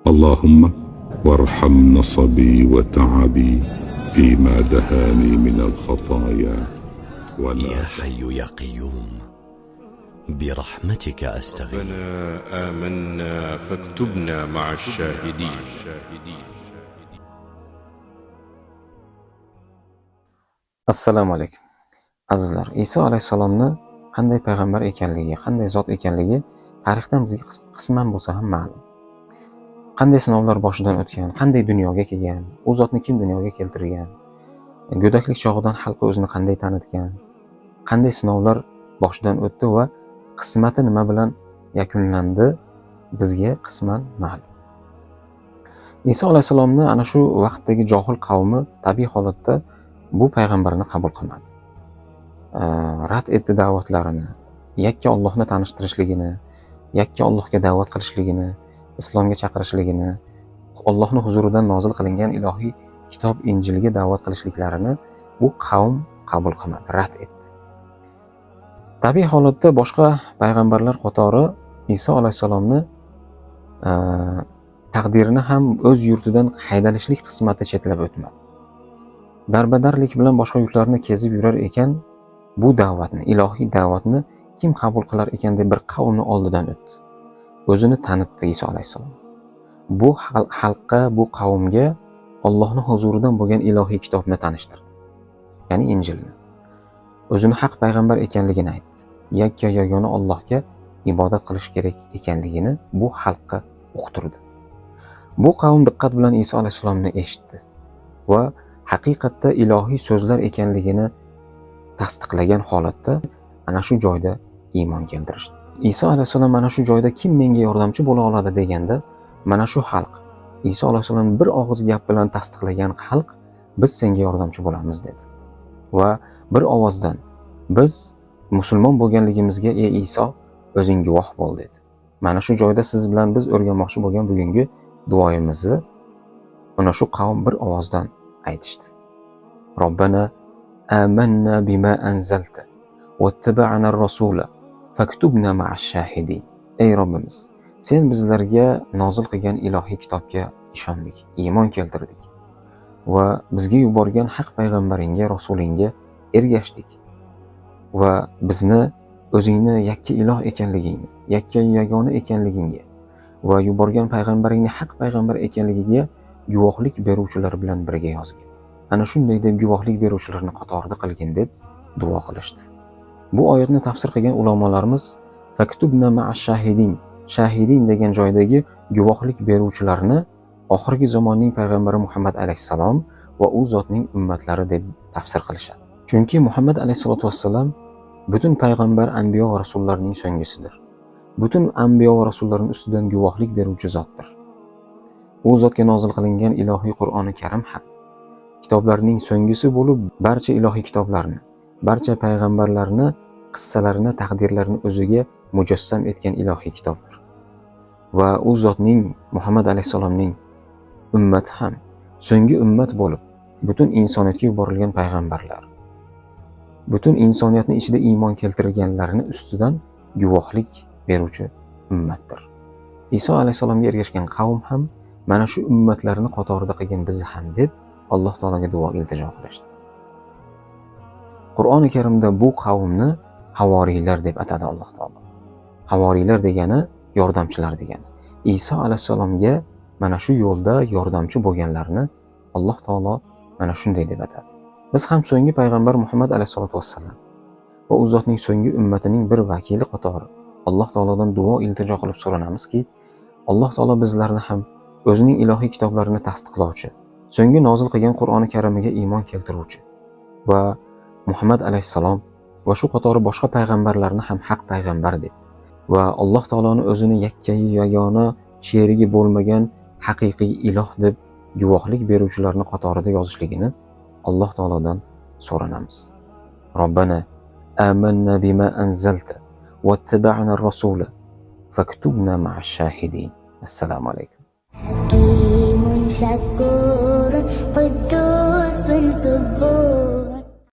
اللهم وارحم نصبي وتعبي فيما دهاني من الخطايا ولا يا حي يا قيوم برحمتك أستغيث. ربنا آمنا فاكتبنا مع الشاهدين. Assalomu alaykum. Azizlar, Iso alayhissalomni qanday payg'ambar ekanligi, qanday zot ekanligi tarixdan bizga qisman bo'lsa ham ma'lum. Qanday sinovlar boshidan o'tgan, qanday dunyoga kelgan, u zotni kim dunyoga keltirgan, go'daklik chog'idan xalqqa o'zini qanday tanitgan, qanday sinovlar boshidan o'tdi va qismati nima bilan yakunlandi bizga qisman ma'lum. Iso alayhissalomni ana shu vaqtdagi johil qavmi tabiiy holatda bu payg'ambarni qabul qilmadi. Rad etdi da'vatlarini, yakka Allohni tanishtirishligini, yakka Allohga da'vat qilishligini, islomga chaqirishligini, Allohning huzuridan nozil qilingan ilohiy kitob Injilga da'vat qilishliklarini bu qavm qabul qilmadi, rad etdi. Tabiiy holatda boshqa payg'ambarlar qatori Iso alayhissalomni taqdirini ham o'z yurtidan haydalishlik qismati chetlab o'tmadi. Darbadarlik bilan boshqa yurtlarni kezib yurar ekan, bu da'vatni, ilohiy da'vatni kim qabul qilar ekan deb bir qavmni oldidan o'tdi. O'zini tanitdi Iso alayhissalom. Bu xalqqa, bu qavmga Allohning huzuridan bo'lgan ilohiy kitobni tanishtirdi. Ya'ni Injilni. O'zini haq payg'ambar ekanligini aytdi. Yakka yagona Allohga ibodat qilish kerak ekanligini bu xalqqa uqtirdi. Bu qavm diqqat bilan Iso alayhissalomni eshitdi va haqiqatda ilohiy so'zlar ekanligini tasdiqlagan holatda ana shu joyda iymon keltirishdi. Iso alayhissalom mana shu joyda kim menga yordamchi bo'la oladi deganda, mana shu xalq, Iso alayhissalom bir og'iz gap bilan tasdiqlagan xalq biz senga yordamchi bo'lamiz dedi. Va bir ovozdan biz musulmon bo'lganligimizga ey Iso o'zing guvoh bo'l dedi. Mana shu joyda siz bilan biz o'rganmoqchi bo'lgan bugungi duoyimizni ana shu qavm bir ovozdan aytishdi. Robbana amanna bima anzalta wattaba'na ar-rasula faktubna ma'ash shahidin. Ey Robbimiz, sen bizlarga nozil qilgan ilohiy kitobga ishondik, iymon keltirdik va bizga yuborgan haq payg'ambaringga, rasulingga ergashdik va bizni o'zingni yakka iloh ekanligingni, yakka yagona ekanligingga va yuborgan payg'ambaringni haq payg'ambar ekanligiga guvohlik beruvchilar bilan birga yozgin. Ana shunday deb guvohlik beruvchilarni qatorida qilgin deb duo qilishdi. Bu oyatni tafsir qilgan ulamolarimiz faktubna ma'ash shahidin, shahidin degan joydagi guvohlik beruvchilarni oxirgi zamonning payg'ambari Muhammad alayhissalom va u zotning ummatlari deb tafsir qilishadi. Chunki Muhammad alayhissalatu vassalam butun payg'ambar, anbiyo va rasullarning so'nggisidir. Butun anbiyo va rasullarning ustidan guvohlik beruvchi zotdir. U zotga nozil qilingan ilohiy Qur'oni Karim ham kitoblarning so'nggisi bo'lib, barcha ilohiy kitoblarni, barcha payg'ambarlarni qissalarini, taqdirlarini o'ziga mujassam etgan ilohiy kitobdir. Va u zotning Muhammad alayhissalomning ummati ham so'nggi ummat bo'lib, butun insoniyatga yuborilgan payg'ambarlar, butun insoniyatning ichida iymon keltirganlarni ustidan guvohlik beruvchi ummatdir. Iso alayhissalomga ergashgan qavm ham mana shu ummatlarni qatorida qilgan bizni ham deb Alloh taologa duo iltijo qilishdi. Qur'oni Karimda bu qavmni havoriylar deb atadi Alloh taolo. Havoriylar degani yordamchilar degani. Iso alayhissalomga mana shu yo'lda yordamchi bo'lganlarni Alloh taolo mana shunday deb atadi. Biz ham so'nggi payg'ambar Muhammad alayhissalatu vassalam va u zotning so'nggi ummatining bir vakili qatori Alloh taolodan duo iltijo qilib so'ranamizki, Alloh taolo bizlarni ham o'zining ilohiy kitoblarini tasdiqlovchi, so'nggi nozil qilgan Qur'oni Karimiga iymon keltiruvchi va Muhammad alayhissalom va shu qatori boshqa payg'ambarlarni ham haq payg'ambar deb va Alloh taoloni o'zini yakkayu yagona sherigi bo'lmagan haqiqiy iloh deb guvohlik beruvchilarni qatorida yozishligini Alloh taolodan so'ranamiz. Robbana amanna bima anzalta wattaba'na ar-rasula faktubna ma'ash shahidin. Assalomu alaykum. حكيم شكور قدوس سبوح.